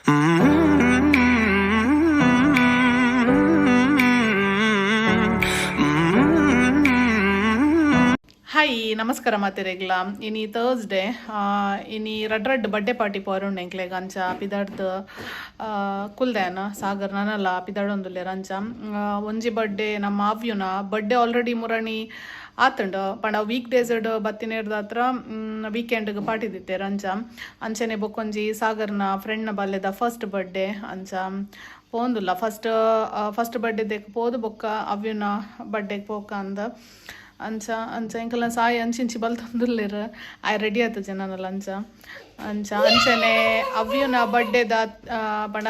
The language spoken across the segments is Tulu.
ಹಾಯ್, ನಮಸ್ಕಾರ ಮಾತೆರೆಗ್ಲ. ಇನಿ ಥರ್ಸ್ಡೇ. ಇನಿ ರಡ್ ರಡ್ ಬರ್ಡೇ ಪಾರ್ಟಿ ಪೋರುಂಡು ಎಂಕ್ಲೆಗ್. ಅಂಚ ಪಿದಾಡ್ದ್ ಕುಲ್ದೇನ. ಸಾಗರ್ ನನಲ ಪಿದಾಡೊಂದುಲ್ಲೆರ್. ಅಂಚ ಒಂಜಿ ಬರ್ಡೇ ನಮ್ಮ ಆವ್ಯುನ ಬರ್ಡೇ. ಆಲ್ರೆಡಿ ಮುರಣಿ ಆತುಂಡು. ಪಂಡ ವೀಕ್ ಡೇಸ್ ಬತ್ತಿನೇರ್ದಾತ್ರ ವೀಕೆಂಡ್ಗ್ ಪಾರ್ಟಿ ದಿತ್ತೇರ್. ಅಂಚ ಅಂಚನೆ ಬೊಕ್ಕೊಂಜಿ ಸಾಗರ್ನ ಫ್ರೆಂಡ್ನ ಬಾಲ್ಯದ ಫಸ್ಟ್ ಬರ್ಡೇ. ಅಂಚ ಪೋಂದುಲ್ಲ. ಫಸ್ಟ್ ಫಸ್ಟ್ ಬರ್ಡೇ ದೆಕ್ ಪೋದು ಬೊಕ್ಕ ಅವ್ಯುನ ಬರ್ಡೇಗೆ ಪೋಕ ಅಂದ. ಅಂಚ ಅಂಚ ಎಂಕಲ್ನ ಸಾಯಿ ಅಂಚಿಂಚಿ ಬಲ್ತೊಂದುಲ್ಲೆರ್. ಆಯ್ ರೆಡಿ ಆತ ಜನನಲ್ಲ. ಅಂಚ ಅಂಚ ಅಂಚನೆ ಅವ್ಯುನ ಬರ್ಡೇದ ಪಂಡ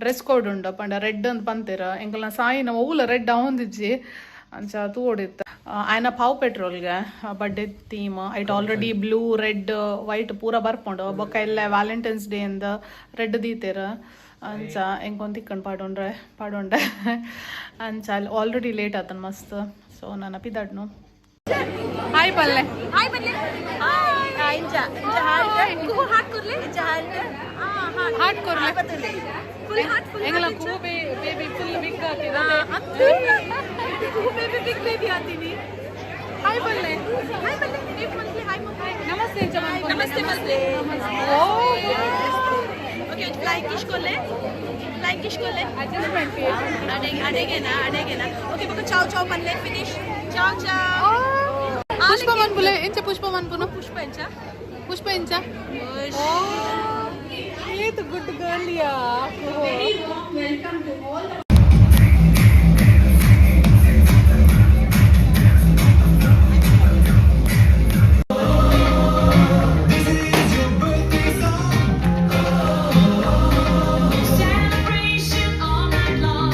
ಡ್ರೆಸ್ ಕೋಡ್ ಉಂಡು. ಪಂಡ ರೆಡ್ ಅಂತ ಪಂತೆರ್. ಎಂಕಲ್ನ ಸಾಯಿನ ಒವ್ಲ ರೆಡ್ ಆವೊಂದಿಜ್ಜಿ. ಅಂಚ ತೂವೊಡಿತ್ತ. ಆಯನ ಪಾವ್ ಪೆಟ್ರೋಲ್ಗೆ ಬರ್ಡೇ ಥೀಮ್. ಐಟ್ ಆಲ್ರೆಡಿ ಬ್ಲೂ, ರೆಡ್, ವೈಟ್ ಪೂರ ಬರ್ಪುಂಡು. ಬೊಕ್ಕ ಎಲ್ಲ ವ್ಯಾಲೆಂಟೈನ್ಸ್ ಡೇ ಇಂದ ರೆಡ್ ದೀತೆರ್. ಅಂಚ ಎಂಕೊಂದು ತಿಕ್ಕಂಡು ಪಾಡೊಂಡ್ರೆ ಪಾಡೊಂಡೆ. ಅಂಚ ಅಲ್ಲಿ ಆಲ್ರೆಡಿ ಲೇಟ್ ಆತನ ಮಸ್ತ್. ಸೊ ನನ್ನ ಪಿದಾಡ್ನು. ಹಾಯ್ ಪಲ್ಲೆ. ಹಾಯ್ ಬನ್ನಿ. ಹಾಯ್. ಇಂಚ ಇಂಚ ಹಾರ್ಟ್ ಕುಹು, ಹಾರ್ಟ್ ಕೊರ್ಲೆ. ಇಂಚ ಹಾರ್ಟ್. ಹಾರ್ಟ್ ಕೊರ್ಲೆ. Full heart, full. ಎಂಗಲ ಕುಹು ಬೇಬಿ ಫುಲ್ ಬಿಗ್ ಆತಿದೆ. ಕುಹು ಬೇಬಿ, ಬಿಗ್ ಬೇಬಿ ಆತೀನಿ. ಹಾಯ್ ಪಲ್ಲೆ. ಹಾಯ್ ಬನ್ನಿ. ನೀವು ಮಲ್ಲಿ, ಹಾಯ್ ಮಲ್ಲಿ. ನಮಸ್ತೆ ಇಂಚ. ನಮಸ್ತೆ ಮಲ್ಲಿ. ಓ. ಓಕೆ, ಫ್ಲೈಯಿಂಗ್ ಕಿಸ್ ಕೊರ್ಲೆ, ಫ್ಲೈಯಿಂಗ್ ಕಿಸ್ ಕೊರ್ಲೆ. ಅಡ್ಜಸ್ಟ್ಮೆಂಟ್. ಅಡೆಗೆ ಅಡೆಗೆನಾ, ಅಡೆಗೆನಾ. ಓಕೆ, ಬೊಕ ಚಾವ್ ಚಾವ್ ಮನ್ಲೆ. ಫಿನಿಶ್. ಚಾವ್ ಚಾವ್. ಪುಷ್ಪ ಮನ್ಪುಲೆ. ಎಂಚ ಪುಷ್ಪ ಮನ್ಪುನು? ಪುಷ್ಪ ಎಂಚ? ಪುಷ್ಪ ಎಂಚ? ಏತ್ ಗುಡ್ ಗರ್ಲ್ ಯಾ. Celebration all night long.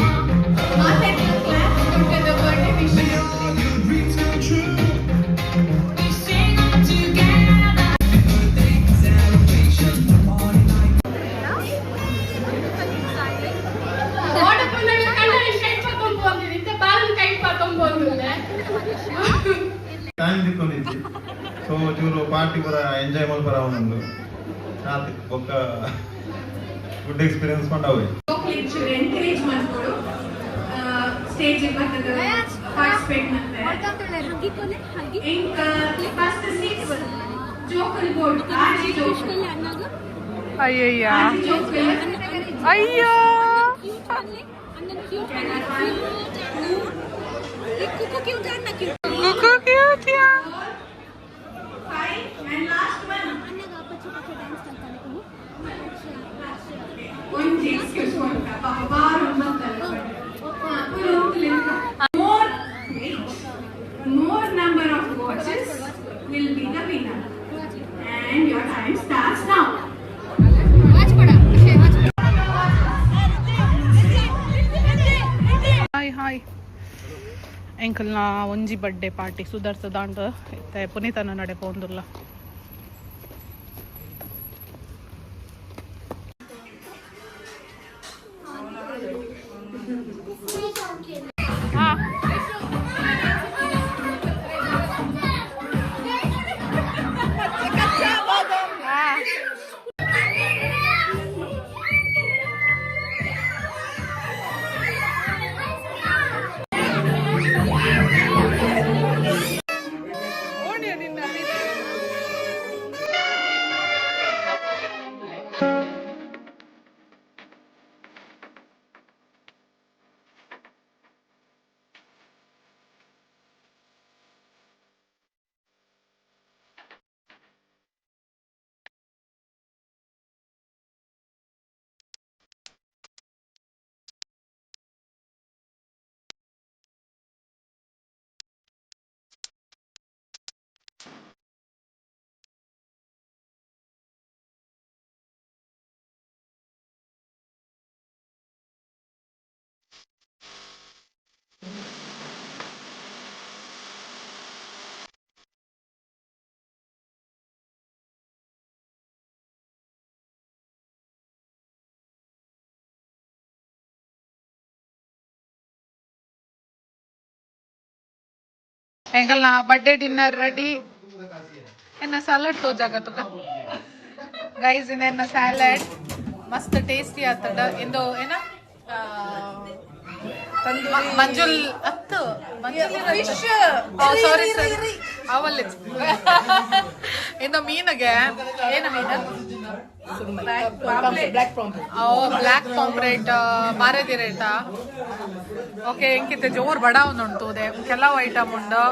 Dreams come true. We sing all together. Celebration party night. ಕೈ ಪತ್ತೊಂದು ಕೈ ಪತ್ತೊಂದು. ಟೈಮ್ ತಿಕ್ಕೊಂಡಿದ್ದಿ. ಸೊ ಚೂರು ಪಾರ್ಟಿ ಪೂರ ಎಂಜಾಯ್ ಮಲ್ಪರ ಉಂಡು. ಆತ್ ಬೊಕ್ಕ ಗುಡ್ ಎಕ್ಸ್ಪೀರಿಯನ್ಸ್ ಕೊಂಡಾವೆ. ಚೂರು ಎನ್ಕರೇಜ್ ಮಾಡ್ಕೊಡು. ಸ್ಟೇಜ್ ಬರ್ತದೆ, ಪಾರ್ಟಿಸಿಪೇಟ್ ಮಾಡ್ತಾರೆ. ಇಂಕ ಫಸ್ಟ್ ಸಿಕ್ಸ್ ಜೋಕುಲು ಬೋರ್ಡ್ ಆಜಿ ಜೋಕುಲು. ಅಯ್ಯಯ್ಯ. ಆಜಿ ಜೋಕುಲು. ಅಯ್ಯೋ. One, two. Kuku cute yeah. Five and last one. ಒಂಜಿ ಎಕ್ಸ್ಕ್ಯೂಸ್ ಕೊಡ್ತ ಪಾಪ ಬಾರ್ ಬಂತಲ್ಲ. More, more number of watches will be the winner, and your time starts now. Hi hi. ಎಂಕಲ್ನ ಒಂಜಿ ಬರ್ಡೇ ಪಾರ್ಟಿ ಸುದರ್ಸದಾಂಡ್. ಇತ್ತೆ ಪುನೀತನ ನಡೆ ಪೋಂದುಲ್ಲ. ಹಾ. ಹಾ. ಓಣಿಯ ನಿನ್ನ. ಎಂಕಲ್ನ ಬರ್ಡೇ ಡಿನ್ನರ್ ರೆಡಿ. ಎನ್ನ ಸಲಾಡ್ ತೋಜಾಗ ತುಕ ಗೈಸ್. ಎನ್ನ ಸ್ಯಾಲಡ್. ಮಸ್ತ್ ಟೇಸ್ಟಿ ಆತಂಡ. ಇಂದು ಏನ ಮಂಜುಲ್ ಅತ್ತು. ಫಿಶ್. ಸಾರಿ ಸರ್, ಅವಲ್ಲಿ ಇಂದು ಮೀನಿಗೆ ಏನ ಮೀನು? ಓ, ಬ್ಲ್ಯಾಕ್ ಪಾಂಪ್ರೇಟ್ ಬಾರದಿ ರೇಟ. ಓಕೆ, ಎಂಕಿತ್ತೆ ಜೋರ್ ಬಡ ಉಂಟು. ಉದೆ ಕೆಲವು ಐಟಮ್ ಉಂಡು.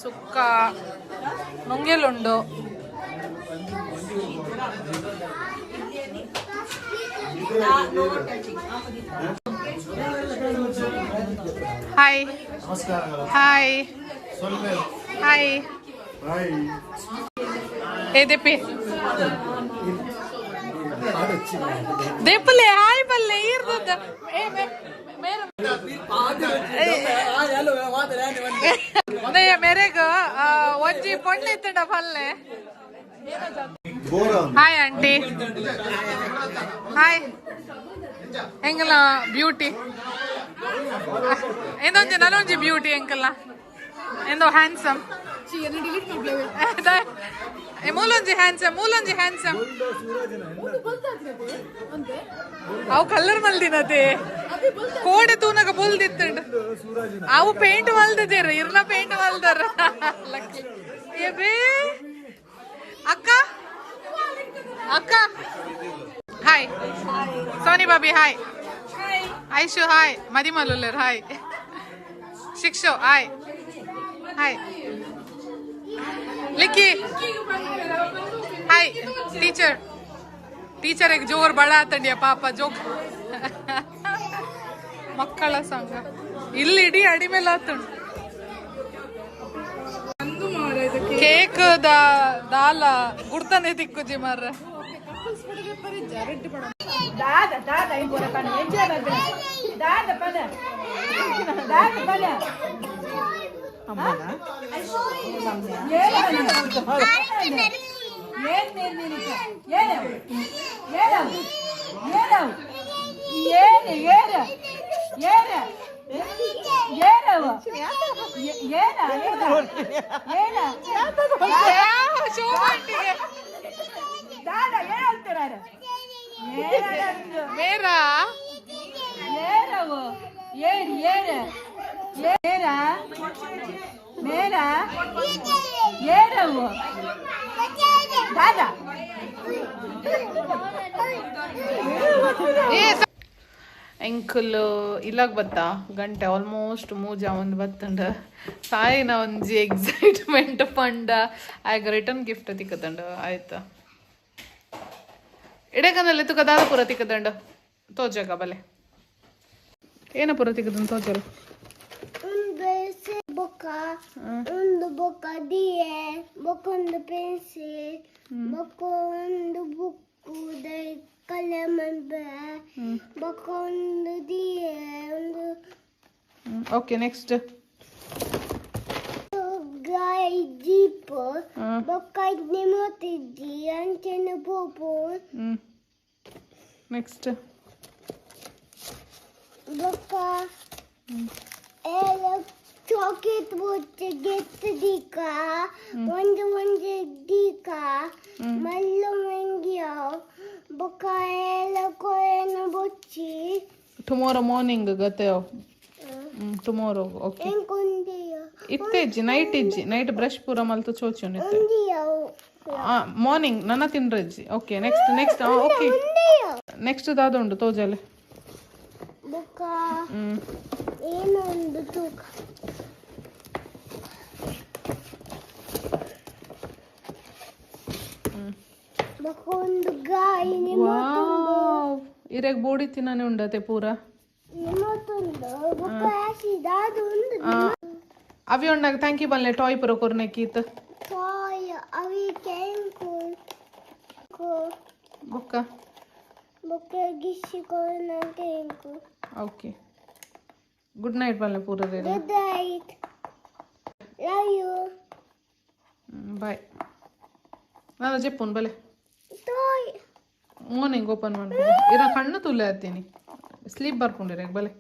ಸುಕ್ಕ ನುಂಗೆಲುಂಡು. Hi hi hi. ಏ ದೆಪ್ಪಿ ದೆಪ್ಪಲೆ, ಹಾಯ್ ಬಲ್ಲೆ ಈರ್ದದ. ಏ ಮೇರೆ ಮೇರೆಗ ಒಂಜಿ ಪೊಣ್ಣು ಇತ್ತಂಡ ಪಲ್ಲೆ. Hi aunty, hi. ಎಂಗಲ ಬ್ಯೂಟಿ ಎಂದೊಂಜಿ ನನೊಂಜಿ ಬ್ಯೂಟಿ ಎಂಕಲ್ಲ ಎಂದೋ ಹ್ಯಾಂಡ್ಸಮ್. ಮೂಲೊಂಜಿ ಹ್ಯಾಂಡ್ಸಮ್, ಮೂಲೊಂಜಿ ಹ್ಯಾಂಡ್ಸಮ್. ಅವು ಕಲರ್ ಮಲ್ದಿನತೆ. ಕೋಡೆ ತೂನಗ ಬುಲ್ದಿತ್ತಂಡು. ಅವು ಪೇಂಟ್ ಮಲ್ದಿದ್ದೀರ, ಇರ್ನ ಪೇಂಟ್ ಮಲ್ದಾರ. ಲಕ್ಕಿ ಏ ಬೇ. ಅಕ್ಕ ಅಕ್ಕ, hi. Soni Babi hi. Aishu hi. ಮದಿಮಲುಲ್ಲರ್ ಹಾಯ್. ಶಿಕ್ಷು ಹಾಯ್. ಹಾಯ್ ಲಿಕ್ಕಿ ಹಾಯ್. ಟೀಚರ್ ಟೀಚರ್ ಜೋರ್ ಬಳ ಆತಂಡಿಯ ಪಾಪ. ಜೋಕ್ ಮಕ್ಕಳ ಸಂಘ ಇಲ್ಲಿ ಇಡೀ ಅಡಿ ಮೇಲೆ ಆತುಂಡು. ಕೇಕ್ ದಾಲ ಗುಡ್ತಾನೆ ತಿಕ್ಕುಜಿ ಮಾರ್ರೆ. ದಾದ ದಾದ ಇಂಪುರ ಪನ ಎಂಜಾಯ್ ಮಾಡ್ತಾರೆ. ದಾದ ಪನ ದಾದ ಪನ ಏನ್ ಏನು ಏನು ಏನು ಏನು ಏನು ಏನು ಏನವ ಏನ ಏನ ಶೋಭಾಂಟಿಗೆ ದಾದ ಏನ್ ಹೇಳ್ತಾರ? ಮೇರಾ. ಏನವು ಏನು ಏನು ಏನ ಮೇರಾ ಏನವು ದಾದ. ಎಂಕುಲು ಇಲ್ಲಾಗ ಬತ್ತ ಗಂಟೆ ಆಲ್ಮೋಸ್ಟ್ ಮೂಜ ಒಂದು ಬತ್ತಂಡ. ಸಾಯಿನ ಒಂಜಿ ಎಕ್ಸೈಟ್ಮೆಂಟ್ ಪಂಡ ಆಗ ರಿಟರ್ನ್ ಗಿಫ್ಟ್ ತಿಕ್ಕದಂಡ. ಆಯ್ತಾ, ಎಡೆಗಂದಲ್ಲಿ ತುಕ ದಾದ ಪೂರ ತಿಕ್ಕದಂಡ ತೋಜಗ ಬಲೆ. ಏನ ಪೂರ ತಿಕ್ಕದಂಡ ತೋಜರು? ಒಂದು ಬೊಕ್ಕ, ಒಂದು ಬೊಕ್ಕ ದಿಯೆ, ಬೊಕ್ಕ ಒಂದು ಪೆನ್ಸಿಲ್, ಬೊಕ್ಕ ಒಂದು ಬುಕ್ ಕಲಮಂಬೆ, ಬೊಕ್ಕ ಒಂದು ದಿಯೆ, ಒಂದು. Okay, next. ಗಾಯ್ ಜೀಪ್, ಬೊಕ್ಕ ನಿಮೋತಿದ್ದಿ ಅಂಚೆನ ಪೋಪು. ನೆಕ್ಸ್ಟ್. ಬೊಕ್ಕ ಚಾಕ್ಲೇಟ್ ಬೊಚ್ಚ ಗೆತ್ ದೀಕ, ಒಂದು ಒಂದು ದೀಕ ಮಲ್ಲು ಮಂಗಿಯ, ಬೊಕ್ಕ ಎಲ್ಲ ಕೊಯನ ಬೊಚ್ಚಿ. ಟುಮಾರೋ ಮಾರ್ನಿಂಗ್ ಗತೆ. Tomorrow, okay. ಎಂಕೊಂದಿಯ? ಇತ್ತೆಜ್ಜಿ ನೈಟ್ ಇಜ್ಜಿ. ನೈಟ್ ಬ್ರಷ್ ಪೂರ ಮಲ್ತು ಚೋಚು. ಒಂದಿಯವು. ಮಾರ್ನಿಂಗ್ ನನ್ನ ತಿನ್ರಜ್ಜಿ. Okay, next next. ಓಕೆ. ಒಂದಿಯವು. ನೆಕ್ಸ್ಟ್ ದಾದ ಉಂಡು ತೋಜಲೆ. ಬೊಕ್ಕ ಏನೊಂದು ತೂಕ. ಬೊಕ್ಕ ಒಂದು ಗಾಯಿ ನಿಮ್ಮತ್ತೊಂದು. ವಾವ್, ಇರೆಗ್ ಬೋಡಿ ತಿನ್ನಾನೆ ಉಂಡತೆ ಪೂರ. ನಿಮ್ಮತ್ತೊಂದು ಬೊಕ್ಕ ಆಶಿದಾದ ಒಂದು. ಅವಿ ಉಂಡಾಗ thank you ಬಲ್ಲೆ. ಟಾಯ್ ಪೂರ ಕೊರ್ನೆ ಕೀತ್. ಟಾಯ್ ಅವಿ ಕೆಂಕು. ಬೊಕ್ಕ? ಬೊಕ್ಕ ಗಿಶಿ ಕೊರ್ನ ಕೆಂಕು. ಓಕೆ, ಗುಡ್ ನೈಟ್ ಬಲ್ಲೆ ಪೂರ. Good night, love you. Bye. ನಾನು ಜೆಪ್ಪುನ್ ಬಲೆ. ಟಾಯ್. ಮಾರ್ನಿಂಗ್ ಓಪನ್ ಮಾಡ್ಕೊಂಡು ಇರ ಕಣ್ಣು ತುಲೆ ಹತ್ತೀನಿ. ಸ್ಲೀಪ್ ಬರ್ಕೊಂಡಿರ ಬಲೆ.